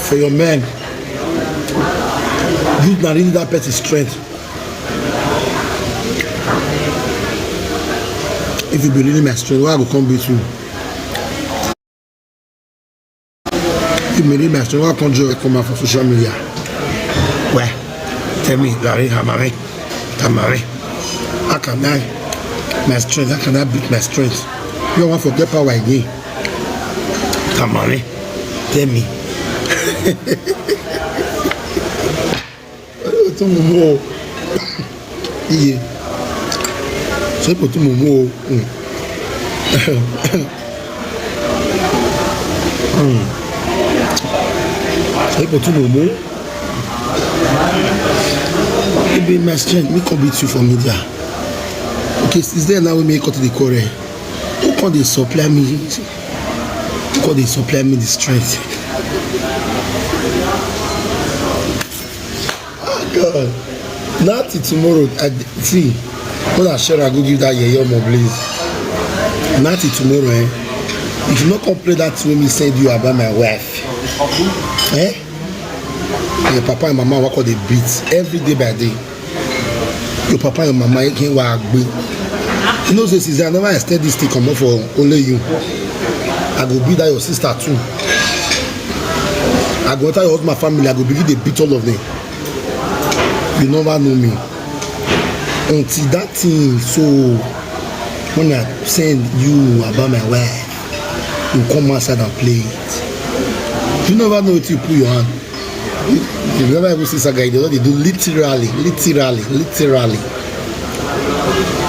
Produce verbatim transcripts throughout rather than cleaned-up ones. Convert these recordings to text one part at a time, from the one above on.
for your men. Youth na really that person strength. If you be really my strength, why I go come beat you? If you be really my strength, why I come join come out for social media? Why? Tell me, Larry Hamare, Tamare. How can I, my strength, how can I beat my strength? You want forget power again? Tamare, tell me. Otu mumu o. Iye. So ipo tu mumu o. Mm. Mm. So ipo tu mumu. It be my strength. Me come beat you for media. Okay, since then now we make cut the quarrel. Who come dey supply me? Who come dey supply me the strength? Ah, God. Not till tomorrow. I d- see. When I share, I go give that yeye omo, please. Not till tomorrow, eh? If you no come play that thing wey me send you about my wife, eh? Your papa and mama work on the beat every day by day. Your papa and mama can wa agbe. You know say since I never extend this thing comot for only you. I go beat that your sister too. I go enter your husband family. I go begin dey beat all of them. You never know me. Until that thing, so when I send you about my wife, you come outside and play it. You never know what you put your hand. You, you never even see saga. They don dey do literally, literally, literally.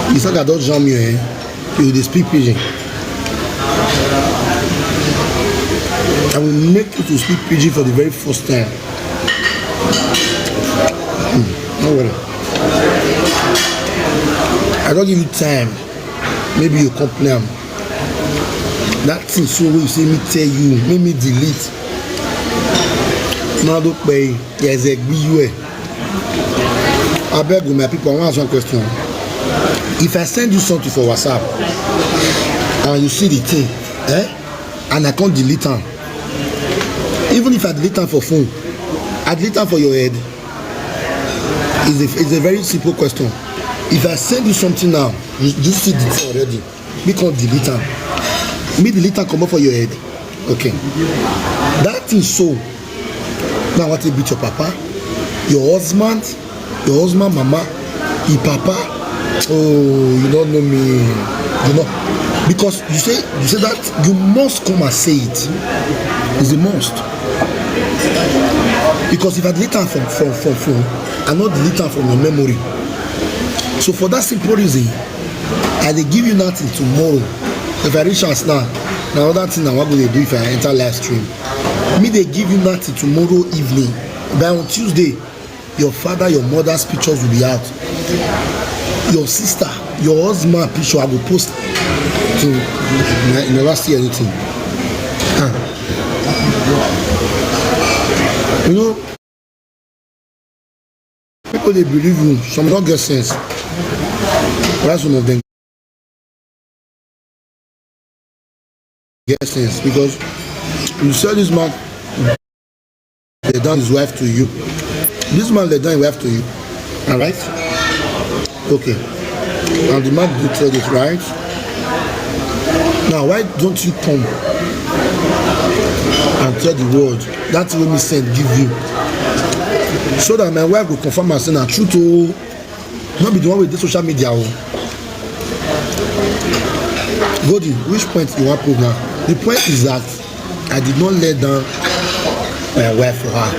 The saga don jam you, eh? You dey speak pidgin. I will make you to speak pidgin for the very first time. Hmm, no worry. I don give you time. Maybe you complain. That thing so wey you say me tell you, make me delete. Now look, pay. There's a B U A. I beg you, my people, I want to ask one question. If I send you something for WhatsApp and you see the thing, eh? And I can't delete am. Even if I delete am for phone, I delete am for your head. It's a, it's a very simple question. If I send you something now, you, you see the thing already. Me can't delete am. Me delete am comot for your head. Okay. That thing so. Now what beat your papa, your husband, your husband mama, your papa. Oh, you don't know me. You know, because you say you say that you must come and say it. It's a must. Because if I delete am from from from from, I not delete am from your memory. So for that simple reason, I dey give you nothing tomorrow. If I reach house now, na another thing I wan go dey do if I enter live stream. Me dey give you nothing tomorrow evening. By on Tuesday, your father, your mother's pictures will be out. Your sister, your husband picture I go post. So you never see anything. Ah. You know, people dey believe you. Some don't get sense. Why some of them get sense? Because you sell this man, let down his wife to you. This man let down his wife to you. All right? Okay. And the man did tell it, right? Now, why don't you come and tell the world that thing wey me send give you? So that my wife will confirm and say na truth o. No be the one with the social media o. Golden, which point you want prove now? The point is that I did not let down my wife for her.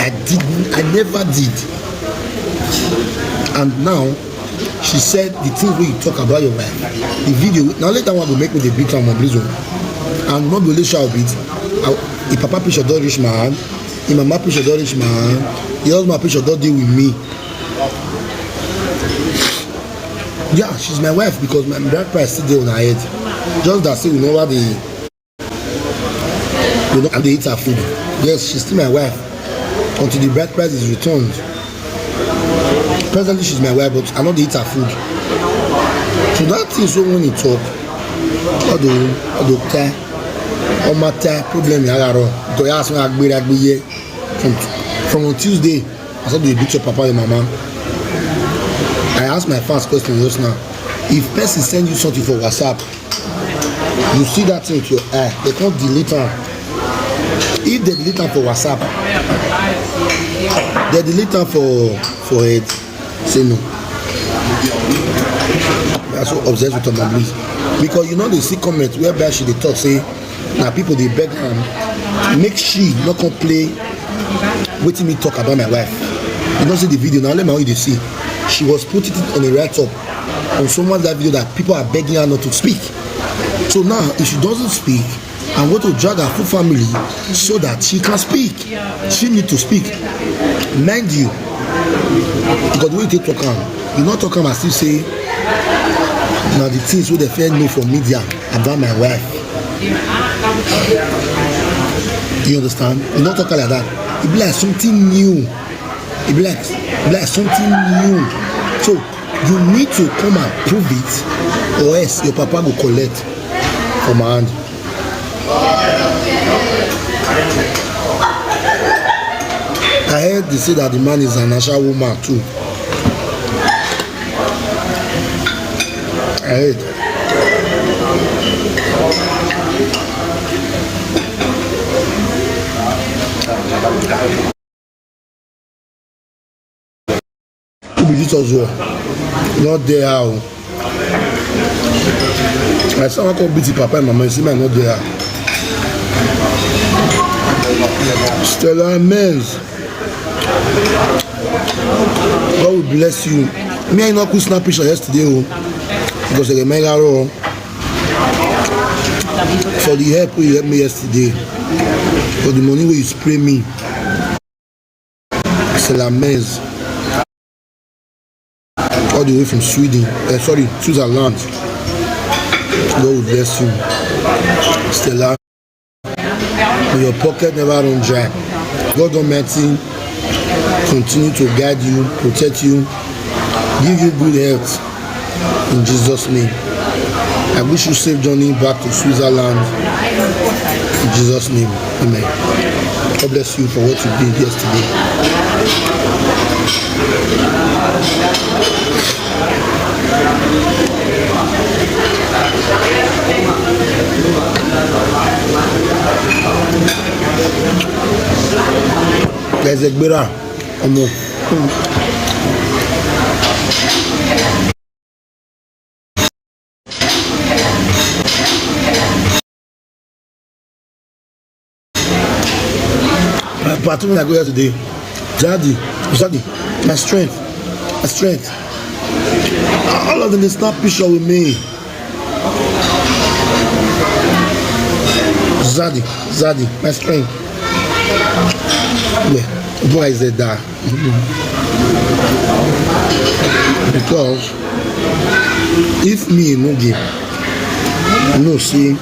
I didn't, I never did. And now, she said the thing wey you talk about your wife, the video, now later one go make me dey beat am on Blizzard. And not only shout beat, I, the papa picture don reach my hand, the mama picture don reach my hand, the husband picture don dey with me. Yeah, she's my wife because my bride price still dey on her head. Just that say we never dey, we no dey eat her food. Yes, she's still my wife until the bride price is returned. Presently, she's my wife, but I no dey eat her food. So that thing so when he talk, odo odo kai, ọmọ ta problem yàrá rọ. Because you ask me, "Agbe, agbe, yeah." From, from on Tuesday, I said, "You beat your papa, your mama." I asked my fans question just now. If person send you something for WhatsApp, you see that thing with your eye, they can't delete am. If they delete am for WhatsApp, they delete am for, for it. Say no. That's so obsessed with Omo Bliss. Because you know they see comment whereby she dey talk say, "Now people they beg am, make she not come play wetin me talk about my wife." You don't see the video now. Let me how you dey see. She was putting it on a write-up on someone's live video that people are begging her not to speak. So now, if she doesn't speak, I'm going to drag her full family so that she can speak. She need to speak. Mind you, because the way you take talk am, you not talk am as if say na the things wey dem fit know for media about my wife. You understand? You not talk am like that. E be like something new. E be like, e be like something new. So you need to come and prove it, or else your papa go collect from my hand. I heard they say that the man is an Asha woman too. I heard. Who be this Ozuo? Not there, how? I saw one come beat the papa and mama. You see, man, not there. Stella Menz. God will bless you. Me, I not could snap picture yesterday, oh, because I get mega raw for the help you help me yesterday, for the money where you spray me. Stella Menz, all the way from Sweden, uh, sorry, Switzerland. God will bless you, Stella. May your pocket never run dry. God Almighty continue to guide you, protect you, give you good health in Jesus' name. I wish you safe journey back to Switzerland in Jesus' name. Amen. God bless you for what you did yesterday. There's a gbera. Omo. My platoon, I go here today. Daddy, Daddy, my strength, my strength. All of them, they snap picture with me. Daddy, Daddy, my strength. Yeah, boy, is that? Because if me no give, no see,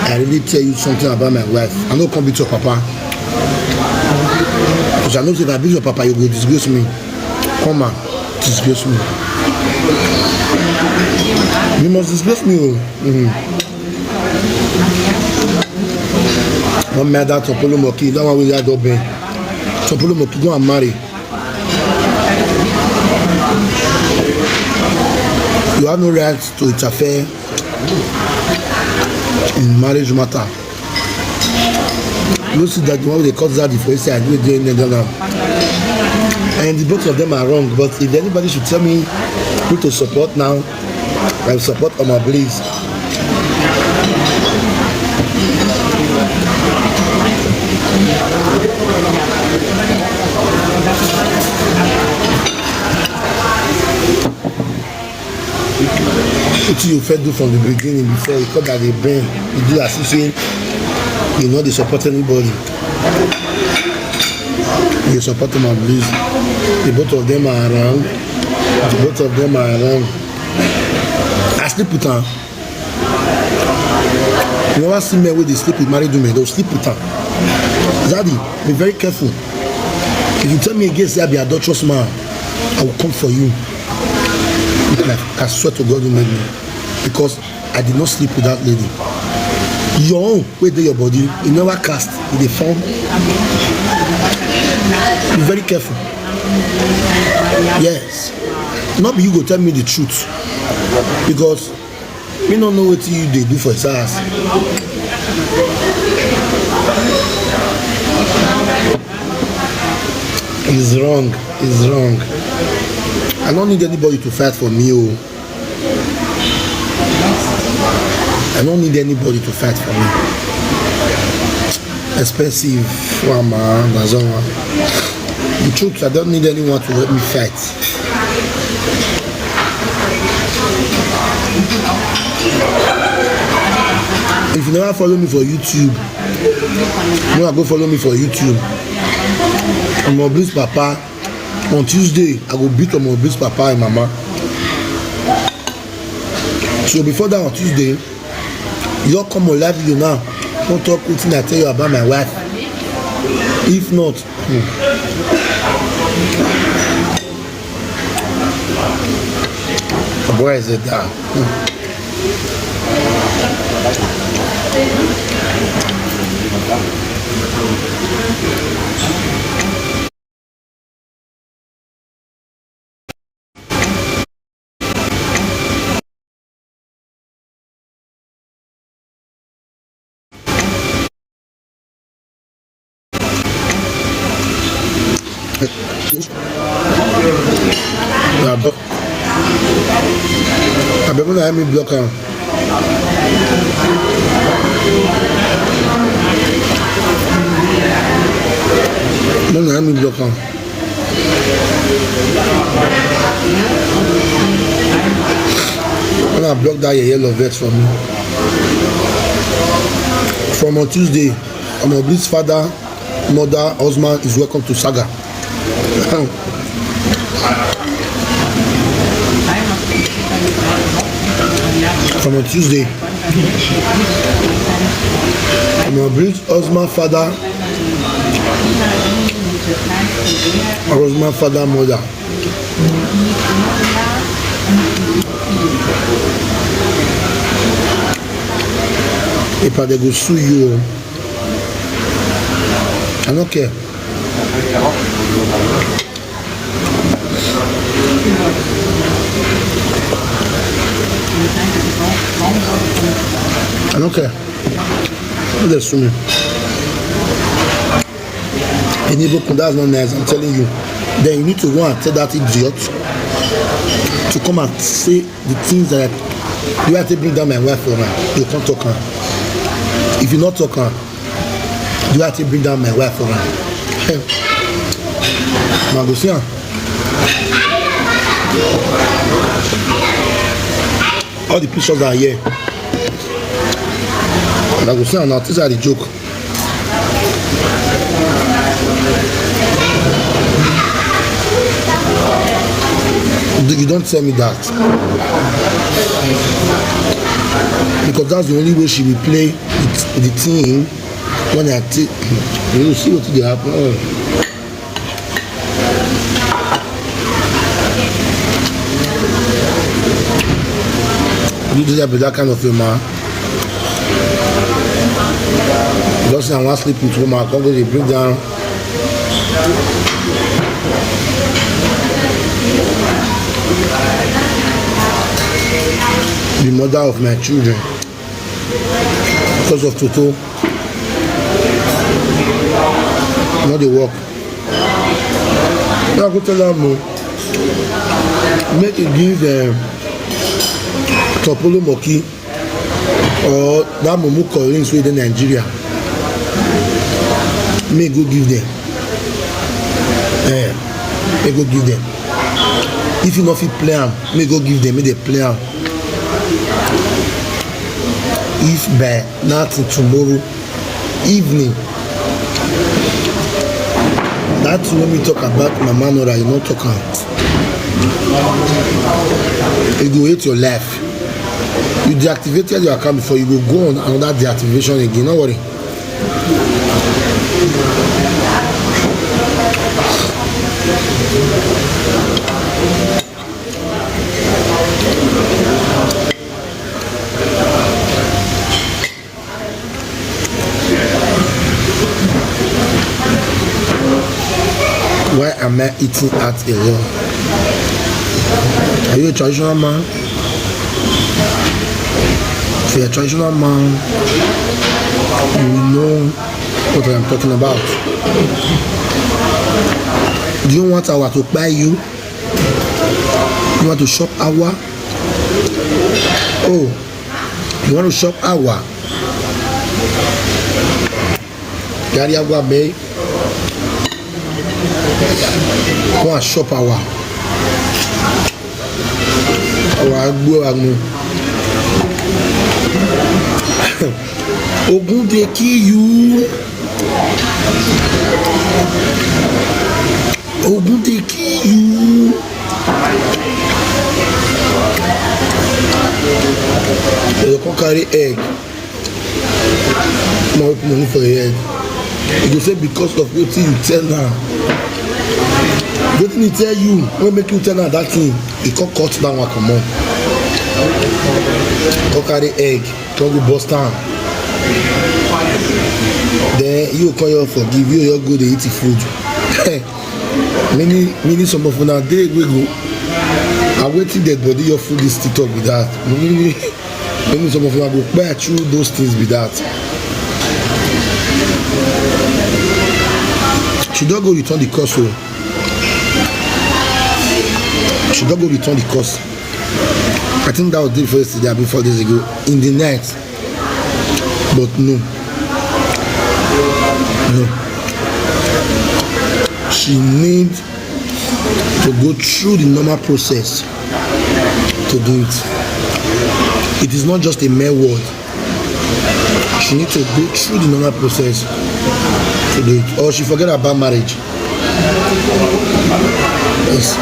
I really tell you something about my wife. I no come beat your papa. Because I know say if I beat your papa, you go disgrace me. Come on, disgrace me. You must disgrace me, oh. Mm-hmm. One mad out Topolo Moki, that one we got go bang. Topolo Moki, go and marry. You have no right to interfere in marriage matter. You see that one they call Zaddy for inside, we dey in the, and the both of them are wrong. But if anybody should tell me who to support now, I will support Omo Bliss. Wetin you fit do from the beginning before you come that dey bend, you do as if say you no dey support anybody. You support Omo Bliss. The both of them are around. The both of them are around. I sleep with am. You never see men wey dey sleep with married women, they'll sleep with am. Zaddy, be very careful. If you tell me again say I be adulterous man, I will come for you. Like, I swear to God who made me, because I did not sleep with that lady. Your own wey dey your body, e never cast, e dey form. Be very careful. Yes. No be you go tell me the truth, because me no know wetin you dey do for inside house. It's wrong. It's wrong. I don't need anybody to fight for me. Oh. I don't need anybody to fight for me. Expensive, wama, Bazonga. The truth, I don't need anyone to help me fight. If you never follow me for YouTube, you go follow me for YouTube. I'm a Bliss Papa. On Tuesday, I go beat Omo Bliss papa and mama. So before that, on Tuesday, you don come on live video now. Don't talk wetin I tell you about my wife. If not, hmm. Boy, is it down? Hmm. Abeg, una help me block am. No, na me block am. Una block that yeye Lovett for me. From on Tuesday, I'm a Bliss father, mother, husband is welcome to Saga. From on Tuesday, I'm a Bliss husband, father, husband, father, mother. If I dey go sue you, oh. I don't care. I don't care. No dey sue me. Inibokun, that's not nice, I'm telling you. Then you need to go and tell that idiot to come and say the things that I, the way I take bring down my wife for her. You can't talk her. If you not talk her, the way I take bring down my wife for her. Hey. Now go see her. All the pictures are here. And I go say, now, these are the joke. You don't tell me that. Because that's the only way she will play the, the team when I take. You see what will happen. You do that with that kind of a man. Just say I want sleep with woman, I can't go to bring down. The mother of my children. Because of Toto. Not the work. Now I go tell am o, make e give um, Topolo Moki or that Mumu Collins wey dey Nigeria. Make e go give them. Eh, make e go give them. If you no fit play am, make e go give them, make they play am. If by nothing tomorrow, evening. That thing wey me talk about Mama Nora, you no talk am. You go hate your life. You deactivated your account before, you go go on another deactivation again. No worry. Am I eating out a lot? Are you a traditional man? If you're a traditional man, you will know what I am talking about. Do you want our to buy you? You want to shop our? Oh, you want to shop our? Gari agwa bay. Go and shop our. Our agbo agbo. Ogun dey kill you. Ogun dey kill you. Dem go come carry egg. Come open money for your head. You go say because of wetin you tell am. Wetin he tell you wey make you tell am that thing, he come cut that one comot. Come carry egg, come go burst am. Then you come here forgive, you just go dey eat the food. Many, many some of una dey wey go, I waiting dead body your food is still talk with that. Many, many some of una go buy through those things be that. She don go return the cost o. She don go return the cost. I think that was day before yesterday, abi four days ago in the night. But no. No. She need to go through the normal process to do it. It is not just a mere word. She need to go through the normal process to do it. Or she forget about marriage. Yes.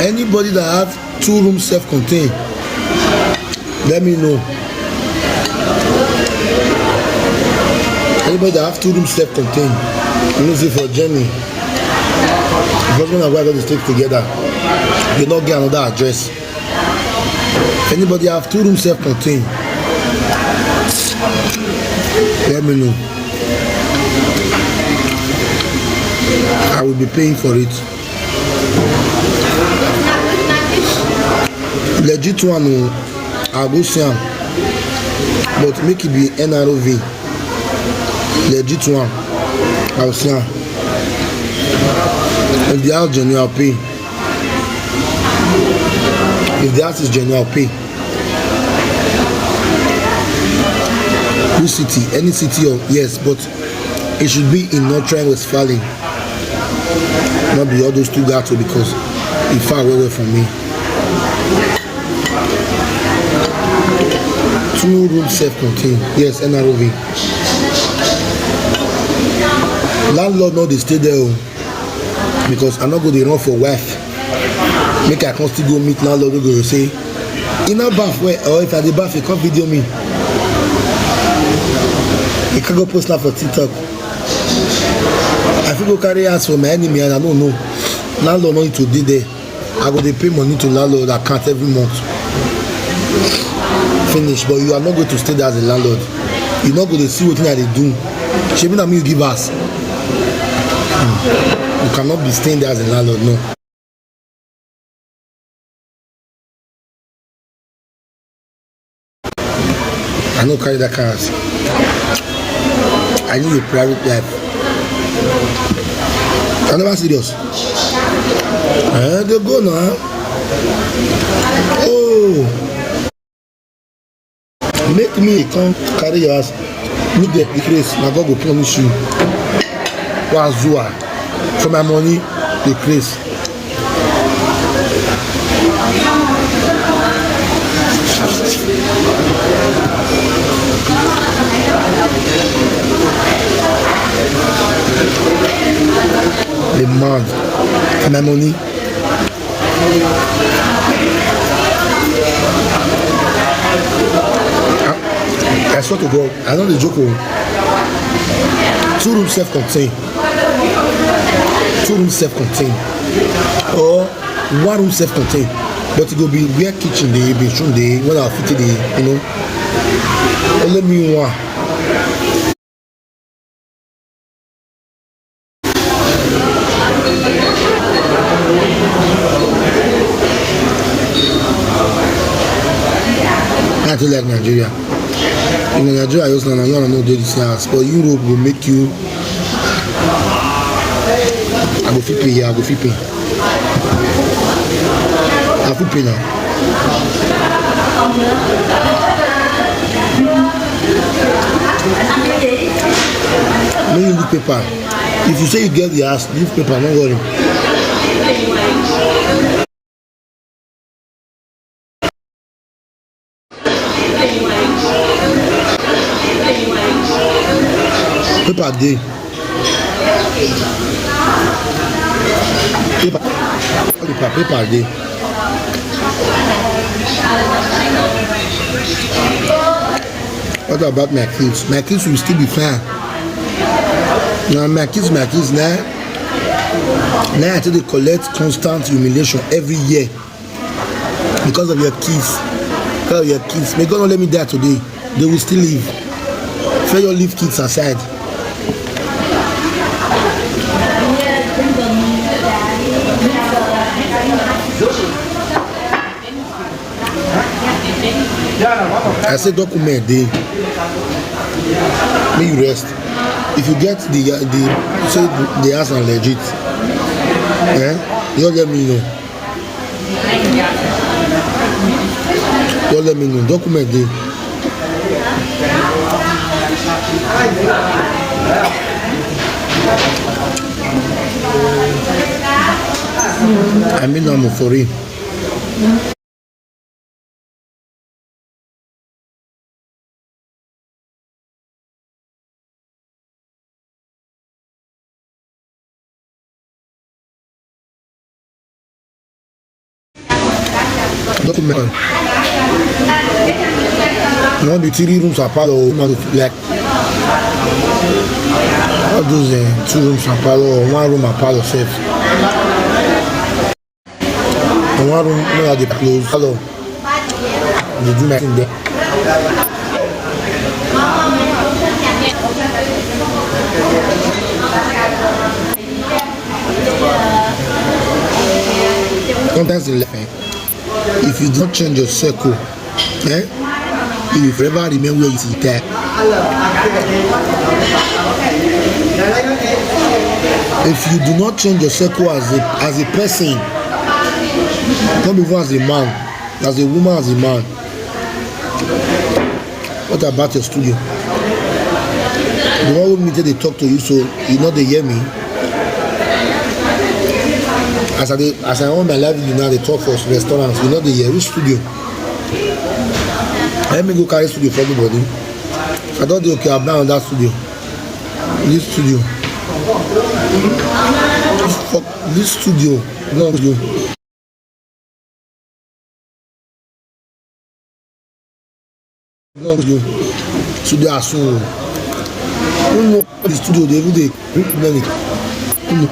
Anybody that have two room self-contained, let me know. Anybody that have two room self-contained, you know, say for journey, husband and wife don dey stay together, you no get another address. Anybody have two room self-contained, let me know. I will be paying for it. Legit one o, I go see am, but make e be N R O V. Legit one, I go see am. If the house genuine, I'll pay. If the house is genuine, I'll pay. Which city? Any city? Or yes, but it should be in North Rhine-Westphalia. Not be all those two gato because e far well well from me. Two room self-contained. Yes, N R O V. Landlord no dey stay there o, because I no go dey run for wife. Make I come still go meet landlord wey go say, "E no baff well," or if I dey baff, e come video me. E come go post am for TikTok. I fit go carry house for my enemy and I no know. Landlord no need to dey there. I go dey pay money to landlord account every month. Finish, but you are not going to stay there as a landlord. You no go dey see wetin I dey do. Shebi na me you give house. Hmm. You cannot be staying there as a landlord, no. I no carry that kind house. I need a private life. I never serious. Eh, dey go now. Oh. Make me come carry your house. Look the place, na God go punish you. Wazua. For my money, the place. The man. For my money. I, I swear to God, I no dey joke o. Two room self-contained. Two room self-contained. Or one room self-contained. But e go be where kitchen dey, bathroom dey, where I fit dey, you know. Only me one. I dey like Nigeria. In Nigeria, you know, you no dey the same house, but Europe go make you. I go fit pay, yeah, I go fit pay. I fit pay now. No, you look paper. If you say you get the house, leave paper, no worry. Paper dey. Paper, paper, paper dey. What about my kids? My kids will still be fine. Now, my kids, my kids, now, now I take dey collect constant humiliation every year because of your kids. Because of your kids. May God not let me die today. They will still live. Fair your leave kids aside. I say document dey. Make you rest. If you get the, the, say the house are legit, eh? You let me know. You let me know. Document dey. I mean, I'm for real. Document. No be three rooms apart or one, like, all those, eh, two rooms apart or one room apart yourself. One room, no, I dey close. Hello. Dey do my thing there. Sometimes in life, eh, if you don't change your circle, eh, you will forever remain where you sit there. If you do not change your circle as a, as a person, not even as a man, as a woman, as a man. What about your studio? The one wey me take dey talk to you, so you no dey hear me. As I dey, as I own my live video now, dey talk for restaurants, you no dey hear. Which studio? Let me go carry studio for everybody. I don dey okay, I buy another studio. This studio. Fuck, this studio. No, studio. No, studio. Studio as well. Who know the studio? They even dey rent many. Who know?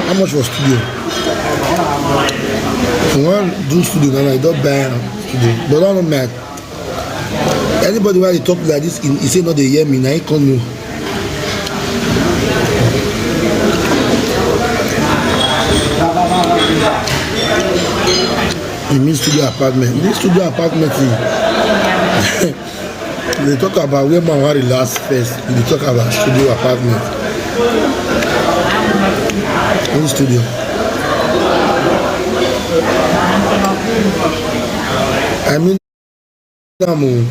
How much for studio? If you want do studio now, you don't buy a studio. But I don't know, man. Anybody wey dey talk like this, he, he say no dey hear me, na he come know. He mean studio apartment. This studio apartment thing. They talk about where man wan relax first. They talk about studio apartment. In studio. I mean, am o.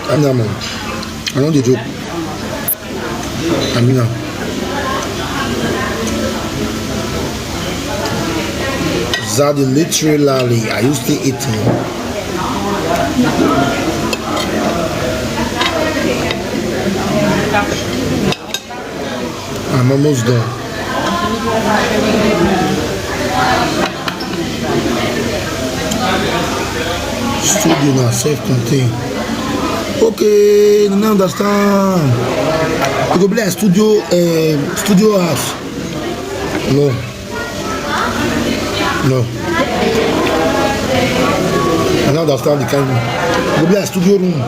I mean, am o. I no dey joke. I mean, am. Zadi literally, are you still eating? I'm almost done. Studio na self-contained. Okay, I understand. E go be like studio, um, studio house. No. No. I don't understand the kind. E go be like studio room. No.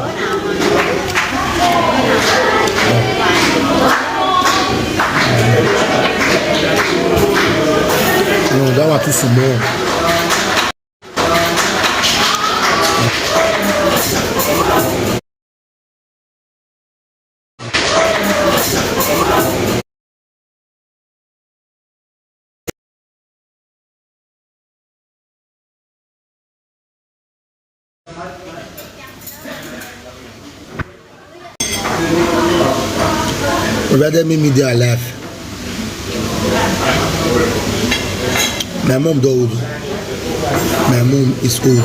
No, that one Some more. Rather make me dey alive. My mom don old. My mom is old.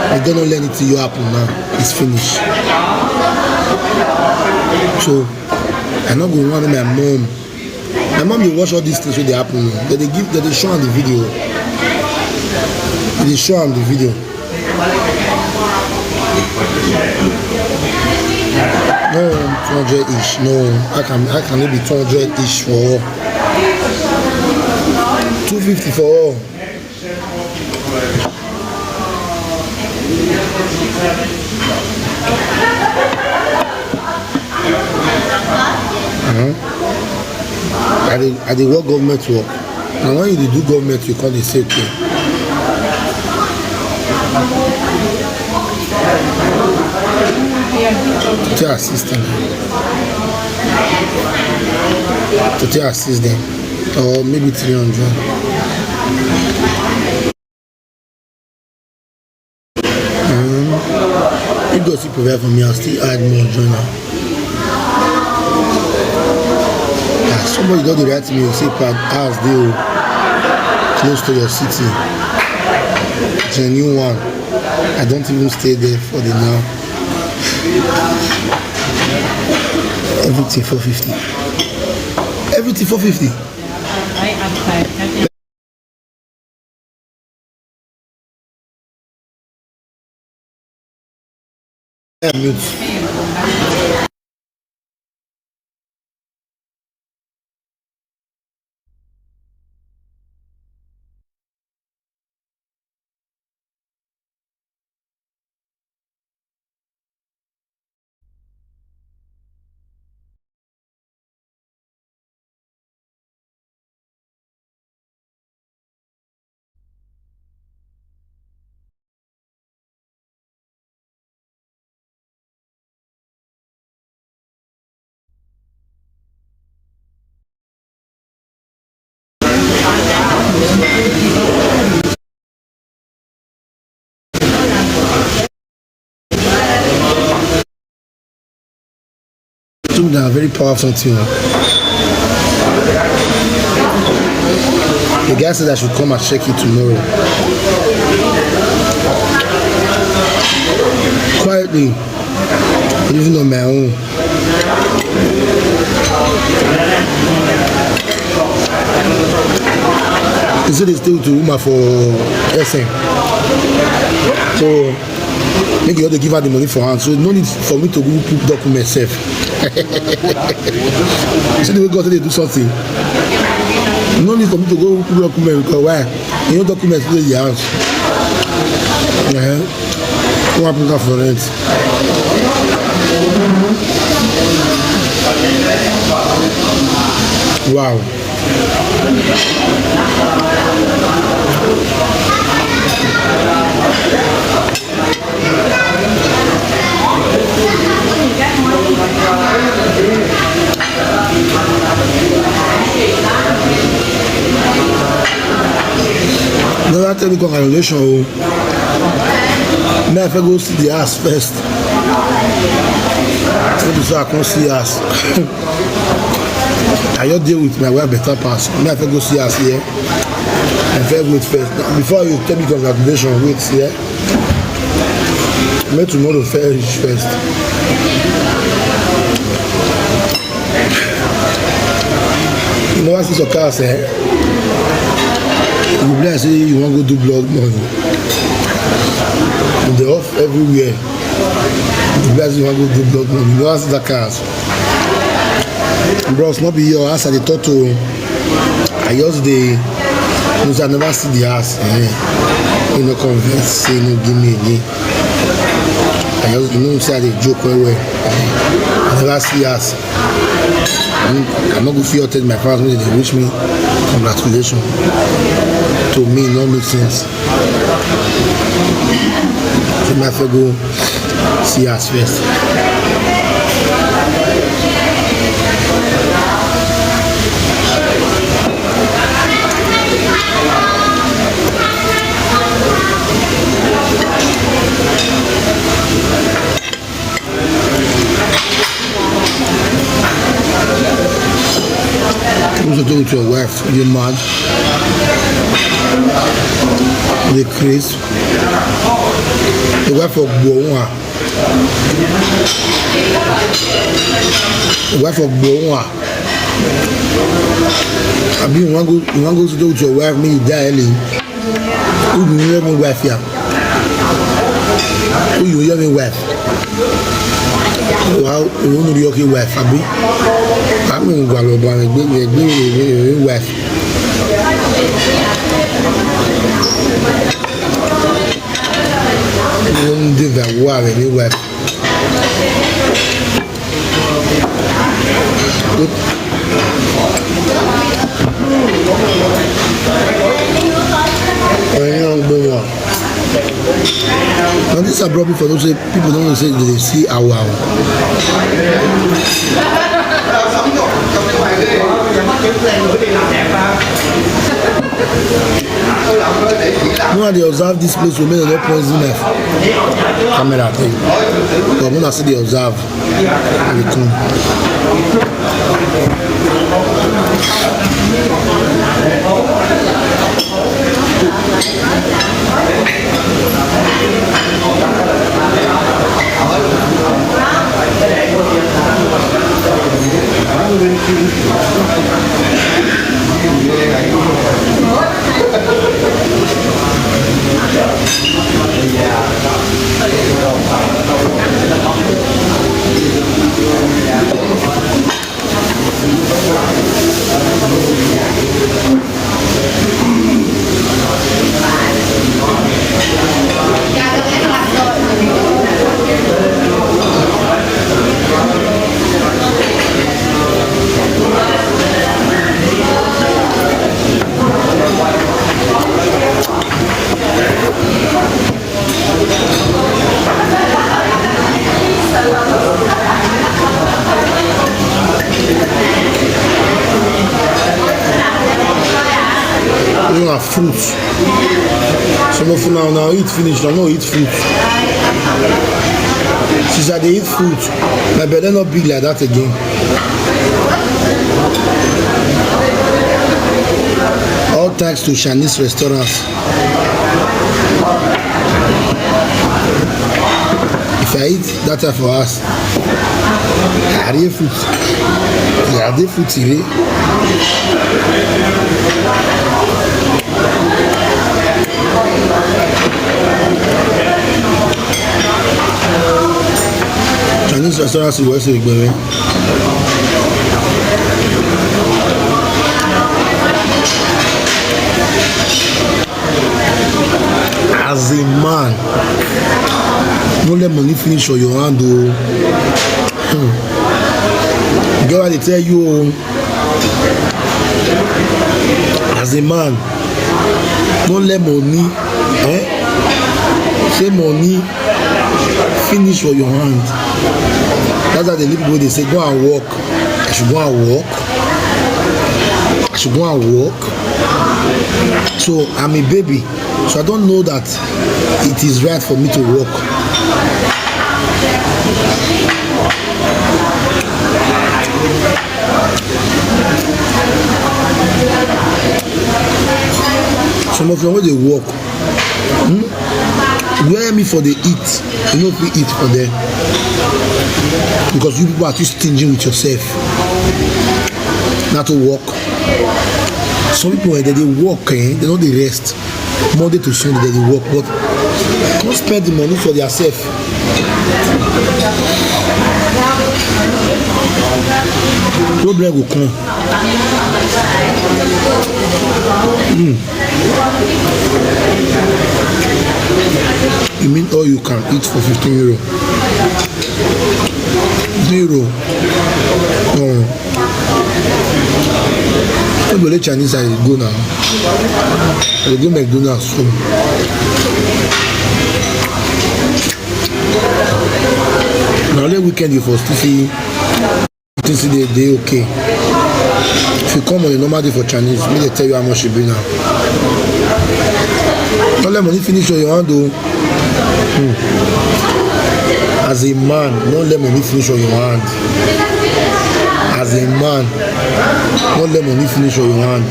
I don't know anything you happen now. It's finished. So I no go want my mom. My mom dey watch all these things wey dey happen. They dey give, they dey show am the video. They dey show am the video. No, two hundred each. No, I can, I can be two hundred each for all. Two fifty for all. Uh-huh. I dey, I dey work government work. Na when you dey do government, you come dey say, okay. To take assist them. To take assist them. Or maybe three hundred. Um, if God still provide for me, I'll still add more join am. Ah, somebody don dey write me, say, "Pad, house dey o, close to your city." Genuine one. I don't even stay there for the now. Everything four fifty. Everything four fifty. Two na very powerful thing. The guy said I should come and check it tomorrow. Quietly, living on my own. He said they stay with a woman for S M. So, make you dey give her the money for hand, so no need for me to go put document sef. See the way God dey do something. No need for me to go put document, because why? You know document dey your house. Uh-huh. Come and put am for rent. Wow. Never tell me congratulations o. Me, I fit go see the house first. Maybe so I come see house. I just deal with my wife better pass. Me, I fit go see house here. I fit wait first. Before you tell me congratulations, wait here. Make tomorrow fair reach first. You never see some cars, eh? You bless say you wan go do blood money. They off everywhere. You bless say you wan go do blood money. You never see that cars. Bros, no be your house I dey talk to. I just dey, no say I never see the house. Eh. You no convince, say no give me again. I just, you know say I dey joke well well. Eh. I never see house. I no go fit attend my fans when they wish me congratulations. To me, no make sense. Say my fair go see us first. Who's to do with your wife? You mad? The Chris. The wife of Boa. The wife of Boa. I mean, you want to go, you want to go to do with your wife, me die early. Who you hear me wife here? Who you hear me wife? Wow, you know your wife, abi? I mean, go to the wife. You know the wife, the wife. Now this I brought me for those say people don't say they see our. No, they observe this place will make a poison knife. Camera thing. But when I see they observe, I dey come. Those are fruits. Some of una now eat finish, now no eat fruit. Since I dey eat fruit, my belly no big like that again. All thanks to Chinese restaurants. If I eat that type for us, I dey food. I dey food today. Chinese restaurant sì wọ́n ṣe ìgbẹ̀rẹ̀. As a man, no let money finish for your hand o. Hmm. Girl, I dey tell you o. As a man, no let money, eh? Say money finish for your hand. That's why the little people dey say, "Go and work." I should go and work. I should go and work. So I'm a baby. So I don't know that it is right for me to work. Some of you wey dey work, hmm? Where me for dey eat, you no fit eat for there because you people are too stingy with yourself. Na to work. Some people, eh, they dey work, eh, they no dey rest. Monday to Sunday, they dey work, but come spend the money for their self. Problem go come. Mm. You mean all you can eat for fifteen euro? Zero. Um, no be only Chinese I dey go now. I dey go McDonald's soon. Na only weekend you for still see things still dey dey okay. If you come on a normal day for Chinese, make dem tell you how much e be now. No let money finish for your hand o. Hmm. As a man, no let money finish for your hand. As a man, no let money finish for your hand.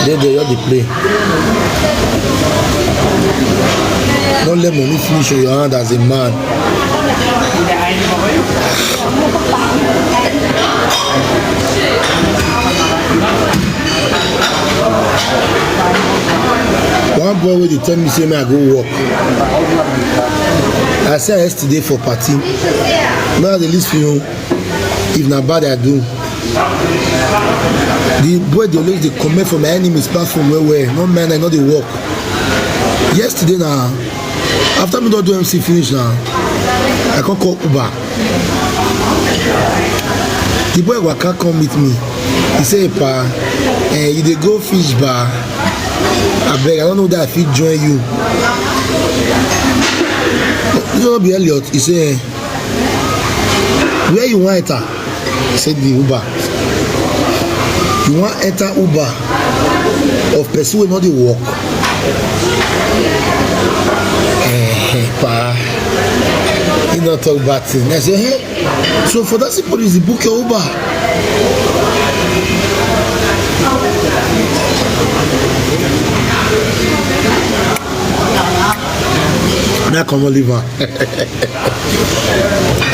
Dey there, just dey play. No let money finish for your hand as a man. One boy wey dey tell me say make I go work. I see am yesterday for party. Now I dey listen o. If na bad I do, the boy dey always dey comment for my enemies platform well well. No man, I no dey work. Yesterday na after me don do M C finish na, I come call Uber. The boy waka come meet me. He say, "Pa, eh, you dey go fish bar? Abeg, I don't know that I fit join you." You know, be Elliot. He say, "Eh, where you wan enter?" I said, "The Uber." "You wan enter Uber of person wey no dey work?" Eh, eh, pa. He no talk bad thing. I say, "Hey, so for that simple reason, book your Uber." Na come on, leave am.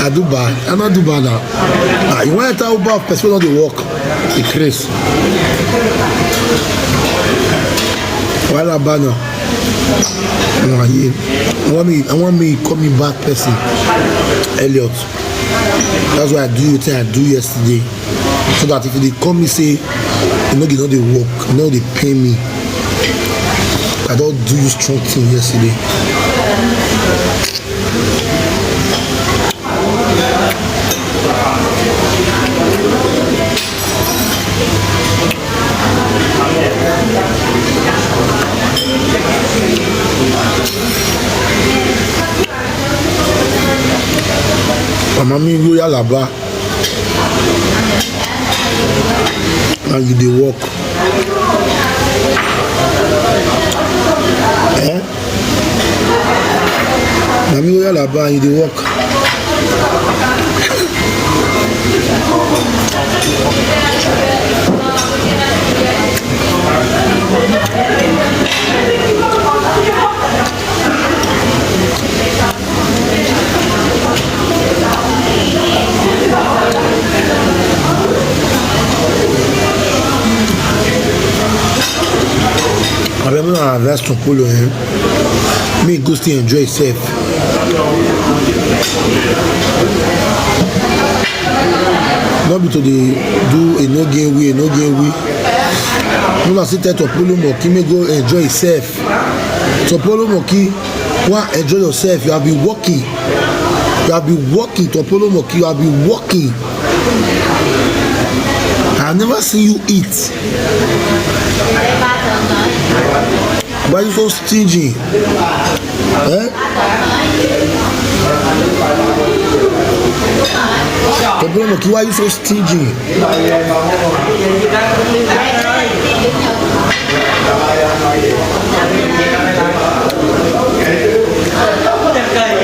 I do bad. I no do bad now. Ah, you wan enter Uber of person wey no dey work? The craze. Wahala bad now. No, I hear. I want me, I want me call me bad person. Elliot. That's why I do wetin I do yesterday. So that if you dey call me say, "You know, you know dey work, you know dey pay me." I don do you strong thing yesterday. Mama mi go Yalaba. And you dey work. Eh? Na me go Yalaba and you dey work. Abeg, make una advise Tom Polo, eh? Make e go still enjoy himself. No be to dey do e no gain weight, e no gain weight. Una still tell Tom Polo Monkey make e go enjoy himself. Tom Polo Monkey, go and enjoy yourself. You have been working. You have been working, Tom Polo Monkey. You have been working. I never see you eat. Why you so stingy? Eh? Tom Polo Monkey, why you so stingy?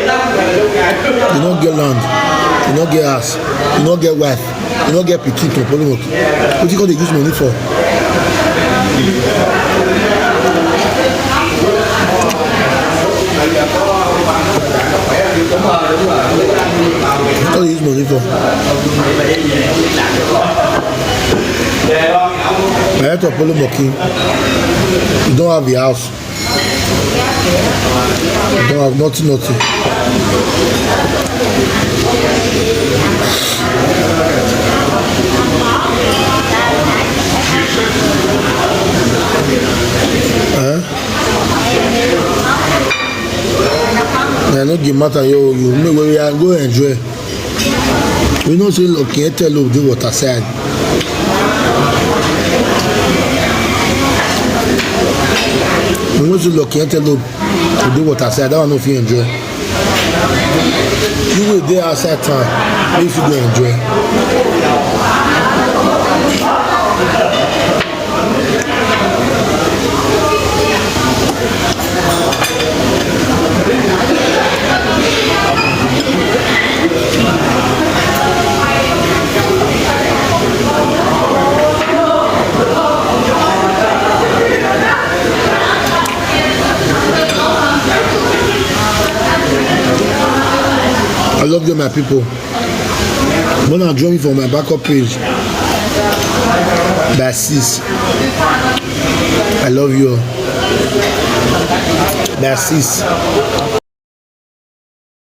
You no get land, you no get house, you no get wife, you no get pikin, Tom Polo Monkey. Wetin you come dey use money for? Wetin you come dey use money for? Na head Tom Polo Monkey. You don have your house. You don have nothing, nothing. Eh? Na no give matter, yo, you make wey we go enjoy. We know say Lucky Antelope dey water side. We know say Lucky Antelope dey water side. That one no fit enjoy. You wey dey outside town, make you go enjoy. I love you, my people. When I join you for my backup page, by six. I love you all. By six.